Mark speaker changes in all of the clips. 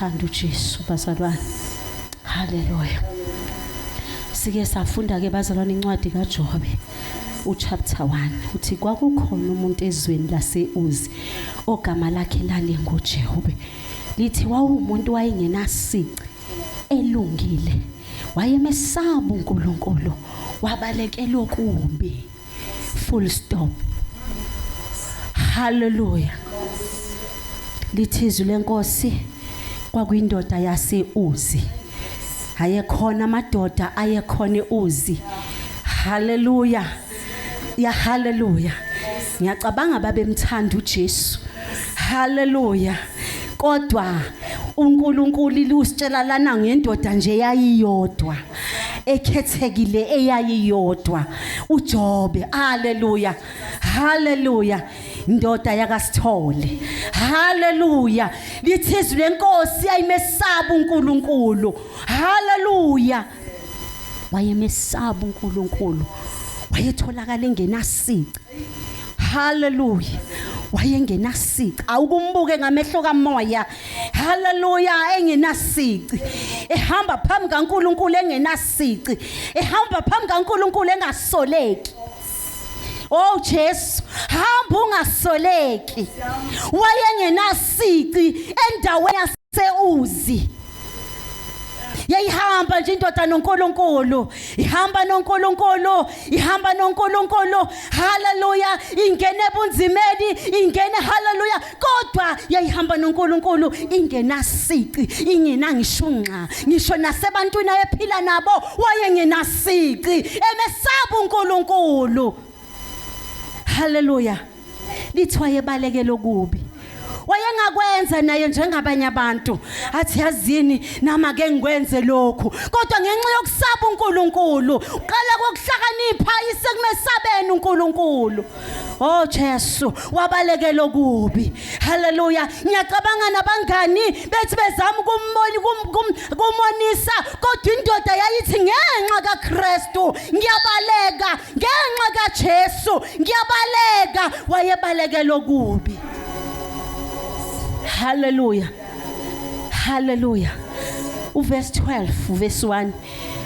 Speaker 1: Ngiyamthanda uJesu bazalwane. Haleluya. Sike safunda ke bazalwane incwadi kaJobe uchapter 1 uthi kwakukhona umuntu ezweni laseUzi ogama lakhe lalinguJehobe. Lithi wawumuntu wayengenasici elungile. Wayemesaba uNkulunkulu wabalekela okubi. Full stop. Hallelujah. Lithi izwi lenkosi kwakuyindoda yase-Uzi. Ayekhona amadoda ayekhona eUzi. Hallelujah. Ya hallelujah. Ngiyacabanga babemthanda uJesu. Hallelujah. Kodwa uNkulunkulu usitshela lana ngendoda nje yayiyodwa ekhethekile eyayiyodwa uJobe. Hallelujah. Hallelujah. Indoda yakasithole. Hallelujah. Lithi izwi lenkosi ayimesaba uNkulunkulu. Hallelujah. Wayemesaba uNkulunkulu. Wayetholakala engenasici. Hallelujah. Wayengenasici. Awukumbuke ngamehlo kamoya. Hallelujah engenasici. Ehamba phambi kaNkulunkulu engenasici. Ehamba phambi kaNkulunkulu engasoleki. Oh Jesu, hamba ungasoleki. Wayengenasici endaweni yaseuzi. Yayihamba nje indoda noNkulunkulu, ihamba noNkulunkulu, ihamba noNkulunkulu. Haleluya, ingene ebunzimeni, ingene haleluya, kodwa yayihamba noNkulunkulu ingenasici, ingenangisho nxa, ngisho nasebantwini ayephila nabo wayengenasici, emesaba uNkulunkulu. Haleluya. Lithi wayebalekela okubi. Wayengakwenza naye njengabanye abantu athi yazini nami ake ngikwenze lokhu, kodwa ngenxa yokusaba uNkulunkulu uqala kokuhlakanipha isekumesabeni uNkulunkulu. Oh Jesu, wabalekela okubi. Haleluya. Ngiyacabanga nabangani bethi bezama ukumboni kumonisa, kodwa indoda yayithi ngenxa kaKristu ngiyabaleka, ngenxa kaJesu ngiyabaleka. Wayebalekela okubi. Haleluya. Haleluya. Uverse 12, verse 1.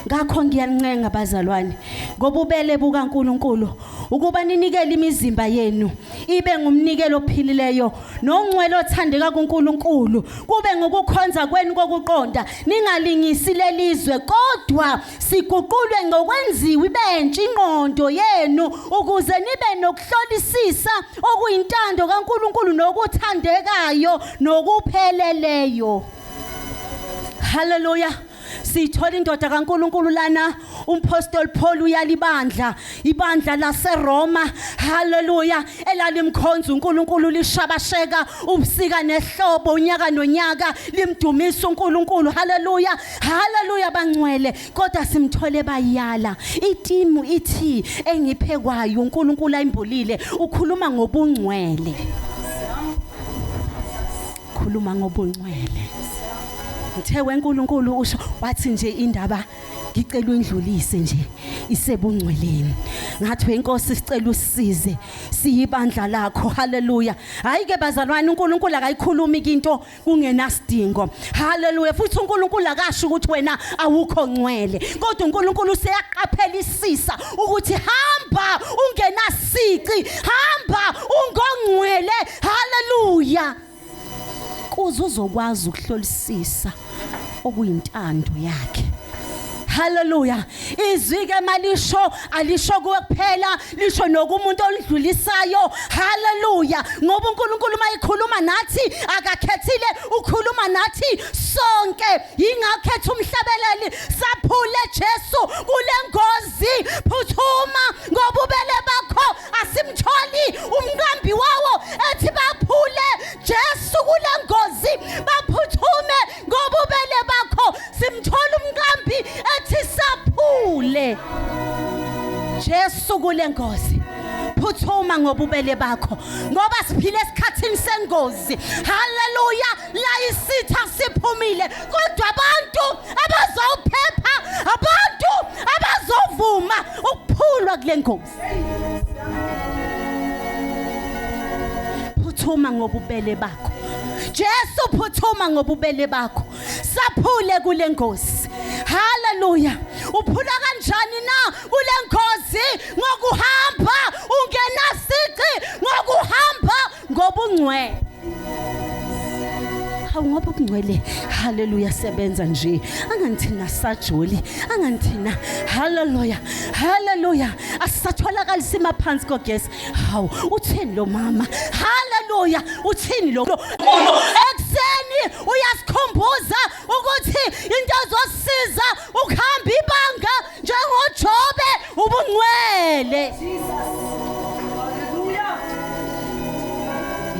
Speaker 1: Ngakho ngiyancenga bazalwane ngobubele bukaNkuluNkulu ukuba ninikele imizimba yenu ibe ngumnikelo ophilileyo nongcwele othandeka kuNkulunkulu, kube ngokukhonza kwenu kokuqonda, ningalingisi lelizwe, kodwa siguqulwe ngokwenziwa ibentsha ingqondo yenu, ukuze nibe nokuhlolisisa okuyintando kaNkulunkulu nokuthandekayo nokupheleleyo. Haleluya. Sithola indoda kaNkuluNkulu lana, umpostoli Paul uyalibandla, ibandla laseRoma, haleluya, elalimkhonza uNkulunkulu lishabasheka ubusika nehlobo, unyaka nonyaka, limdumisa uNkulunkulu, haleluya, haleluya bangcwele. Kodwa simthole bayala itimu ithi engiphekwayo uNkulunkulu ayimbulile, ukhuluma ngobungcwele, khuluma ngobungcwele. Ngithe weNkulunkulu usho wathi nje indaba ngicela uyindlulise nje isebungcweleni. Ngathi wenkosi sicela usisize siyibandla lakho. Haleluya. Hayi ke bazalwane, uNkulunkulu akayikhulumi into kungenasidingo. Haleluya. Futhi uNkulunkulu akasho ukuthi wena awukho ngcwele, kodwa uNkulunkulu useyaqaphelisisa ukuthi hamba ungenasici, hamba ungongcwele. Haleluya. Kuze uzokwazi ukuhlolisisa okuyintando yakhe. Haleluya. Izwi ke malisho alisho kuwe kuphela, lisho nokumuntu olidlulisayo. Haleluya. Ngoba uNkulunkulu mayikhuluma nathi akakhethile, ukhuluma nathi sonke. Yingakhetha umhlabeleli saphule Jesu kule ngozi, phuthuma ngobubele bakho. Asimtholi umqambi wawo ethi baphule Jesu kule ngozi, baphuthume ngobubele bakho. Simthola umqambi ethi saphule Jesu kule ngozi, phuthuma ngobubele bakho, ngoba siphile esikhathini sengozi. Haleluya. La isitha siphumile, kodwa abantu abazowuphepha, abantu abazovuma ukuphulwa kule ngozi. Phuthuma ngobubele bakho. Jesu phuthuma ngobubele bakho. Saphule kule ngozi. Haleluya. Uphula kanjani na kule ngozi? Ngokuhamba ungenasici, ngokuhamba ngobungcwele. Hawu ngoba ubungcwele, haleluya, sebenza nje anganithina sajoli, anganithina, haleluya, haleluya, asisatholakali sima phansi kogesi. Hawu uthini lo mama? Haleluya, uthini lo? Ekuseni uyasikhumbuza ukuthi into ezosiza ukuhamba ibanga njengoJobe ubungcwele.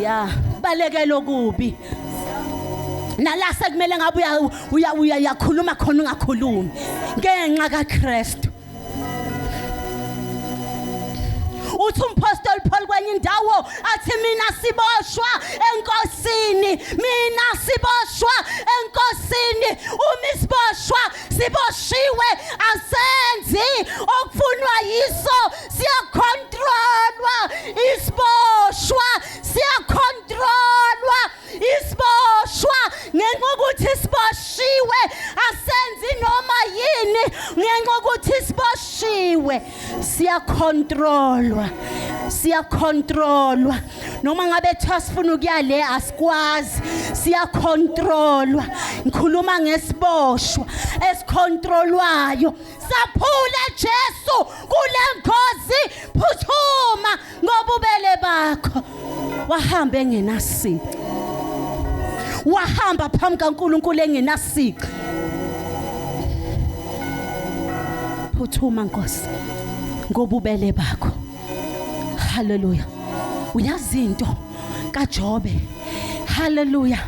Speaker 1: Ya, balekela okubi. Nala sekumele ngabe uya uya uyakhuluma khona ungakhulumi ngenxa kaKristu. Uthi umphostoli Paul kwenye indawo athi mina siboshwa enkosini, mina siboshwa enkosini. Uma isiboshwa siboshiwe asenzi okufunwa yiso, siyakhontrolwa isiboshwa, siyakhontrolwa isiboshwa ngenxa ukuthi siboshiwe asenzi noma yini, ngenxa ukuthi siboshiwe siyakhontrolwa, siyakhontrolwa. Noma ngabe kuthiwa sifuna ukuya le asikwazi, siyakhontrolwa. Ngikhuluma ngesiboshwa esikhontrolwayo. Saphule Jesu kule ngozi, phuthuma ngobubele bakho. Wahamba engenasici, wahamba phambi kaNkuluNkulu engenasici. Phuthuma Nkosi ngobubele bakho. Haleluya. Uyazi into kaJobe, haleluya,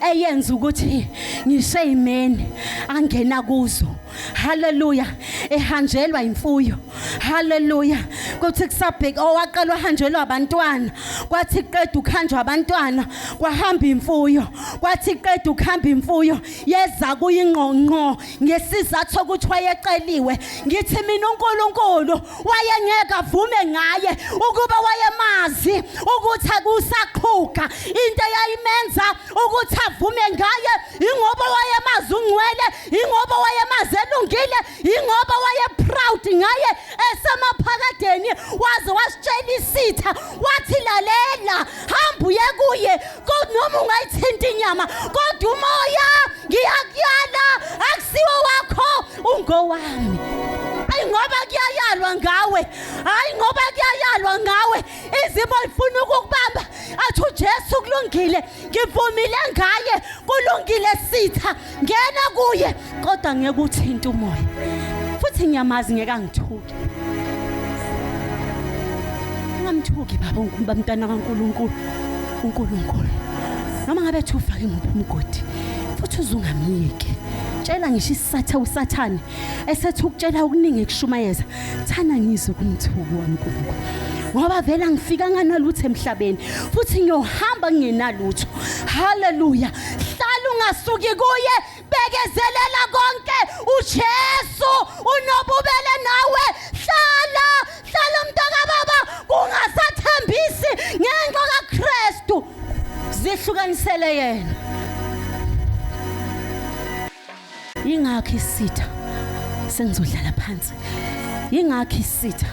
Speaker 1: eyenza ukuthi ngisho eyimeni angena kuzo, haleluya, ehanjelwa imfuyo, haleluya, kuthi kusabheka owaqala wahanjelwa abantwana, kwathi qeda ukuhanjwa abantwana kwahamba imfuyo, kwathi qeda ukuhamba imfuyo yeza kuyingqongqo ngesizathu sokuthi wayeceliwe. Ngithi mina uNkulunkulu wayengeke avume ngaye ukuba wayemazi ukuthi akusaqhuga. Into eyayimenza ukuthi avume ngaye ingoba wayemazi ungcwele, ingoba wayemazi elungile, ingoba waye-proud ngaye esemaphakadeni. Waze wasitshela isitha wathi lalela, hamba uye kuye, noma ungayithinta inyama kodwa umoya ngiyakuyala akusiwo wakho, ungowami. Hayi ngoba kuyayalwa ngawe, hayi ngoba kuyayalwa ngawe, izimo ifuna ukukubamba. Athi uJesu kulungile, ngivumile ngaye, kulungile sitha, ngena kuye, kodwa ngeke uthinte umoya. Futhi ngiyamazi ngeke angithuke. Ungamthuki baba, mntana kaNkuluNkulu, uNkulunkulu. Noma ngabe ethi ufake nguphi umgodi, futhi uzungamyeki. Tshela ngisho isatha uSathane esethi ukutshela okuningi ekushumayeza, thana ngizwe kumthuko waNkulunkulu. Ngoba vele angifika nganalutho emhlabeni futhi ngiyohamba ngingenalutho. Haleluya. Hlala ungasuki kuye, bekezelela konke. uJesu unobubele nawe. Hlala, hlala mntaka baba, kungasathembisi ngenxa kaKristu. Zihlukanisele yena. Ingakho isitha sengizodlala phansi, ingakho isitha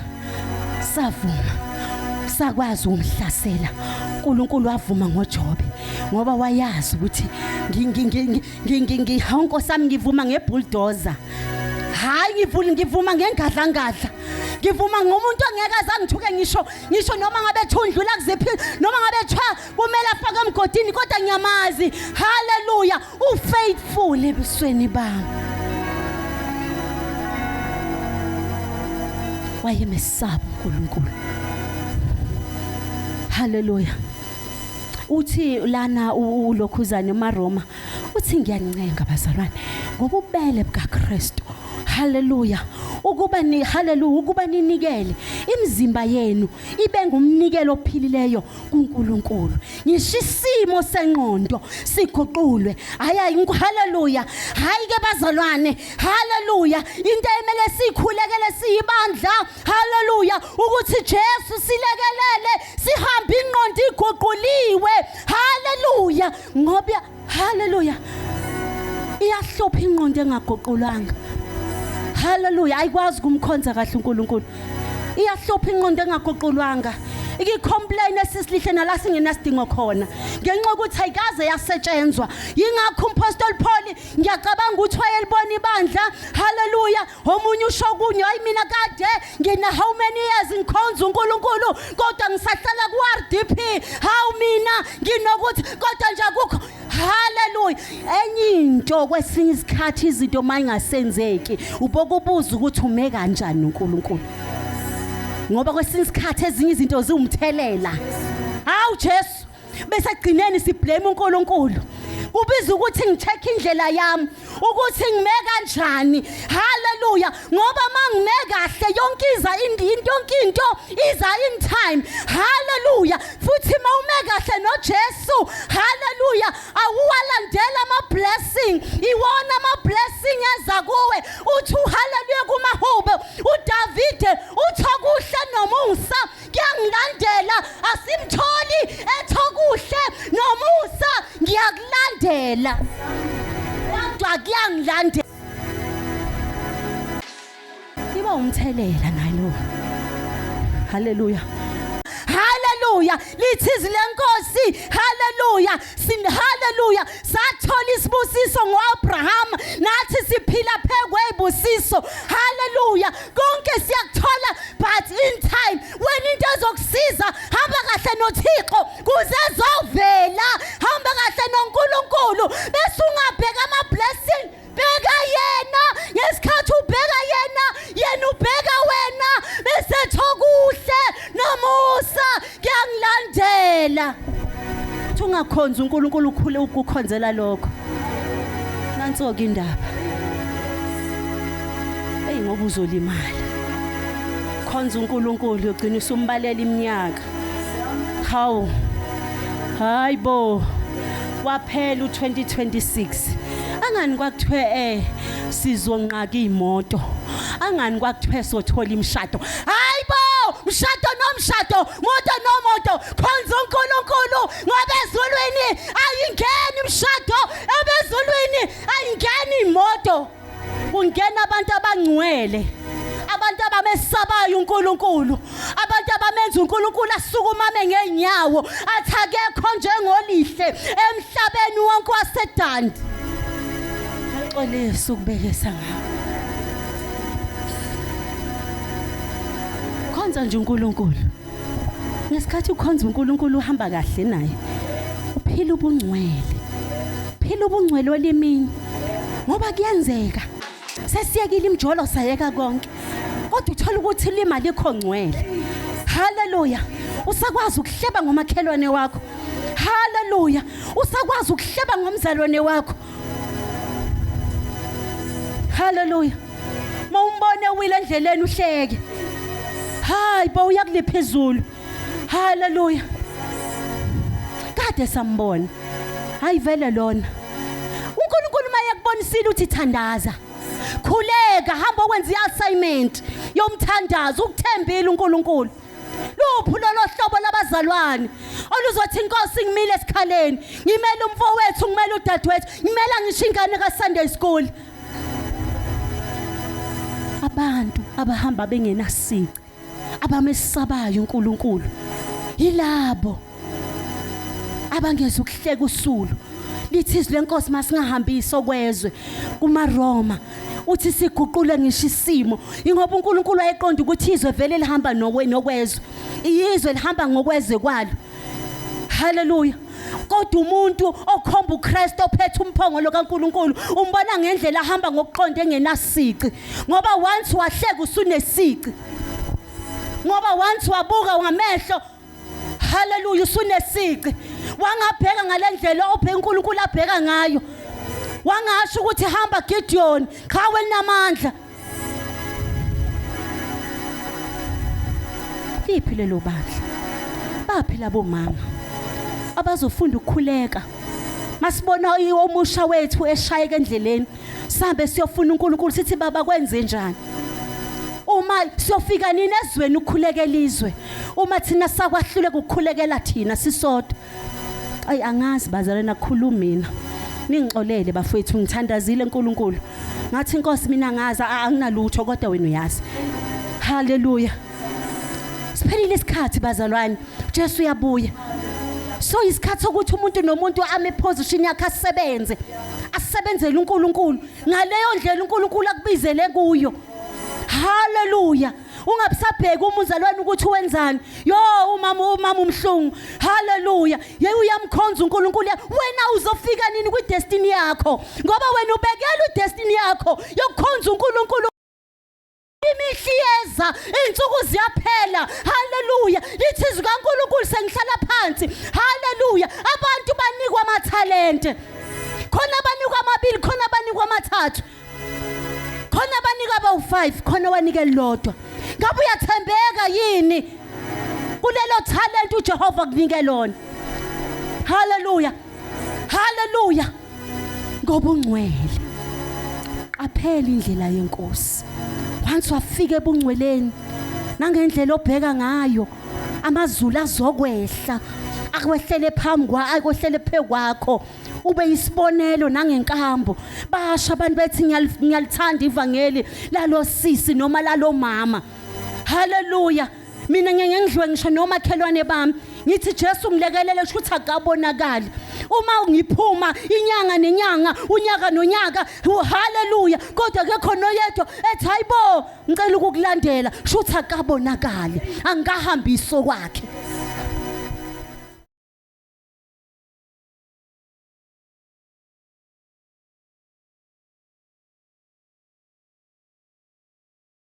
Speaker 1: savuma sakwazi ukumhlasela. uNkulunkulu wavuma ngoJobe ngoba wayazi ukuthi hawu Nkosi yami, ngivuma ngebulldozer, hayi ngivula, ngivuma ngengadlangadla, ngivuma ngomuntu ongeke aze angithuke ngisho noma ngabe thundlula kuziphi, noma ngabe kuthiwa kumele afake emgodini, kodwa ngiyamazi, haleluya, ufaithful ebusweni bami. Wayemesaba uNkulunkulu. Haleluya. Uthi lana ulokhuzane umaRoma uthi ngiyancenga bazalwane ngobubele bukaKristu, haleluya, ukuba ni, haleluya, ukuba ninikele imizimba yenu ibe ngumnikelo ophilileyo kuNkulunkulu, ngisho isimo sengqondo siguqulwe. Hayi, haleluya, hayi ke bazalwane, haleluya, into emele sikhulekele siyibandla, haleluya, ukuthi Jesu silekelele sihambe ingqondo iguquliwe. Ingqondo engaguqulwanga. Haleluya, ayikwazi ukumkhonza kahle uNkulunkulu. Iyahlupha ingqondo engaguqulwanga. Ikicomplain esisilihle nala singenasidingo khona. Ngenxa yokuthi ayikaze yasetshenzwa. Yingakho uMpostoli Paul ngiyacabanga ukuthi wayelibona ibandla. Haleluya. Omunye usho kunye, hayi mina kade ngina how many years ngikhonza uNkulunkulu kodwa ngisahlala ku-RDP. Hawu mina nginokuthi kodwa nje akukho. Haleluya. Enye into kwesinye isikhathi izinto mayingasenzeki ubokubuza ukuthi ume kanjani uNkulunkulu. Ngoba kwesinye isikhathi ezinye izinto ziwumthelela. Hawu Jesu, bese gcineni siblame uNkulunkulu. Kubiza ukuthi ngicheck indlela yami ukuthi ngime kanjani. Haleluya. Ngoba mangime kahle yonke iza yonke into iza in time. Haleluya. Futhi mawume kahle noJesu, haleluya, awuwalandela ama blessing. Iwona ama blessing eza kuwe. Uthi haleluya kumahube. uDavide uthi okuhle nomusa kuyangilandela, asimtholi ethokuhle nomusa ngiyakulandela. Kodwa kuyangilandela. Iba umthelela nalo. Haleluya. Haleluya, lithi izwi lenkosi. Haleluya, sin haleluya, sathola isibusiso ngoAbraham, nathi siphila phekwezibusiso. Haleluya, konke siyakuthola but in time. Wena into ezokusiza, hamba kahle noThixo kuze ezovela, hamba kahle noNkulunkulu bese ungabheka ama blessing, bheka yena. Ngesikhathi ubheka yena, yena ubheka wena, bese thokuhle nomusa kuyangilandela. Uthi ungakhonza uNkulunkulu ukhule ukukhonzela lokho. Nanso-ke indaba. Eyi ngoba uzolimala. Khonza uNkulunkulu uyogcina usumbalela iminyaka. Hawu. Hayi bo. Waphela u2026. Angani kwakuthiwe sizonqaka imoto. Angani kwakuthiwe sothola imishado. Hayi bo, mshado nomshado, moto nomoto, khonza uNkulunkulu ngoba ezulwini ayingeni imishado, ebezulwini ayingeni imoto. Kungena abantu abangcwele, abantu abamesabayo uNkulunkulu, abantu abamenza uNkulunkulu asukumame ngeenyawo athi akekho njengolihle emhlabeni wonke waseDandi. Xolisa ukubekisa ngawo. Khonza nje uNkulunkulu. Ngesikhathi ukhonza uNkulunkulu uhamba kahle naye, uphila ubungcwele, phila ubungcwele olimini, ngoba kuyenzeka sesiyekile imjolo, sayeka konke, kodwa uthola ukuthi lima likho ngcwele. Haleluya, usakwazi ukuhleba ngomakhelwane wakho. Haleluya, usakwazi ukuhleba ngomzalwane wakho. Haleluya, mawumbone uwile endleleni uhleke, hayi bo, uyakuliphezulu. Haleluya, kade sambona, hayi vele lona uNkulunkulu maye kubonisile uthi thandaza, khuleka, hamba okwenza i-assignment yomthandazo, ukuthembile uNkulunkulu. Luphi lolo hlobo labazalwane oluzothi inkosi ngimile esikhaleni, ngimele umfowethu, ngimele udadewethu, ngimela ngisho ingane ka-Sunday school? Abantu abahamba bengenasici, abamesabayo uNkulunkulu, yilabo abangeza ukuhleka usulu. Lithi izwi lenkosi masingahambisi okwezwe. KumaRoma uthi siguqule ngisho isimo, ingoba uNkulunkulu wayeqonda ukuthi izwe vele lihamba nokwezwe, iyizwe lihamba ngokwezwe kwalo. Haleluya. Kodwa umuntu okhomba uKristu, ophethe umphongolo kaNkuluNkulu, umbona ngendlela ahamba ngokuqonda engenasici, ngoba once wahleka usunesici, ngoba once wabuka ngamehlo, haleluya, usunesici. Wangabheka ngalendlela obheka uNkulunkulu abheka ngayo, wangasho ukuthi hamba Gideon, qhawe namandla. Liphi lelo bandla? Baphi labo mama abazofunda ukukhuleka masibona omusha wethu eshayeka endleleni, sihambe siyofuna uNkulunkulu, sithi baba kwenze njani? Uma siyofika nini ezweni ukukhulekela izwe, uma thina sakwahluleka ukukhulekela thina sisodwa? Ayi angazi bazalwane, nakhuluma mina, ningixolele bafowethu, ngithandazile uNkulunkulu. Ngathi inkosi mina ngazi anginalutho kodwa wena uyazi. Haleluya. Siphelile isikhathi bazalwane. Jesu uyabuya. So isikhathi sokuthi umuntu nomuntu ame position yakhe asebenze. Asebenzele uNkulunkulu ngaleyo ndlela uNkulunkulu akubizele kuyo. Haleluya. Ungabusabheki umuzalwane ukuthi wenzani. Yo umama umhlungu. Haleluya. Yey uyamkhonza uNkulunkulu. Wena uzofika nini kwi destiny yakho? Ngoba wena ubekela u destiny yakho yokukhonza uNkulunkulu. Imihla iyeza, iy'nsuku ziyaphela. Haleluya. Lithi izwi kaNkulunkulu sengihlala phansi. Haleluya. Abantu banikwa amathalente. Khona abanikwa amabili, khona abanikwa amathathu. Khona abanika abawu-5, khona owanika elilodwa. Ngabe uyathembeka yini kulelo talent uJehova akunike lona? Haleluya. Haleluya. Ngoba ungcwele. Qaphela indlela yenkosi. Once wafika ebungcweleni nangendlela obheka ngayo amazulu azokwehla akwehlele phambi kwa akwehlele phezu kwakho ube isibonelo nangenkambo basho abantu bethi ngiyalithanda ivangeli lalo sisi noma lalo mama haleluya mina ngeke ngidliwe ngisho nomakhelwane bami ngithi Jesu ngilekelele kusho ukuthi akabonakali uma ngiphuma inyanga nenyanga unyaka nonyaka haleluya kodwa kekho noyedwa ethi hayibo ngicela ukukulandela kusho ukuthi akabonakali angikahambiso kwakhe.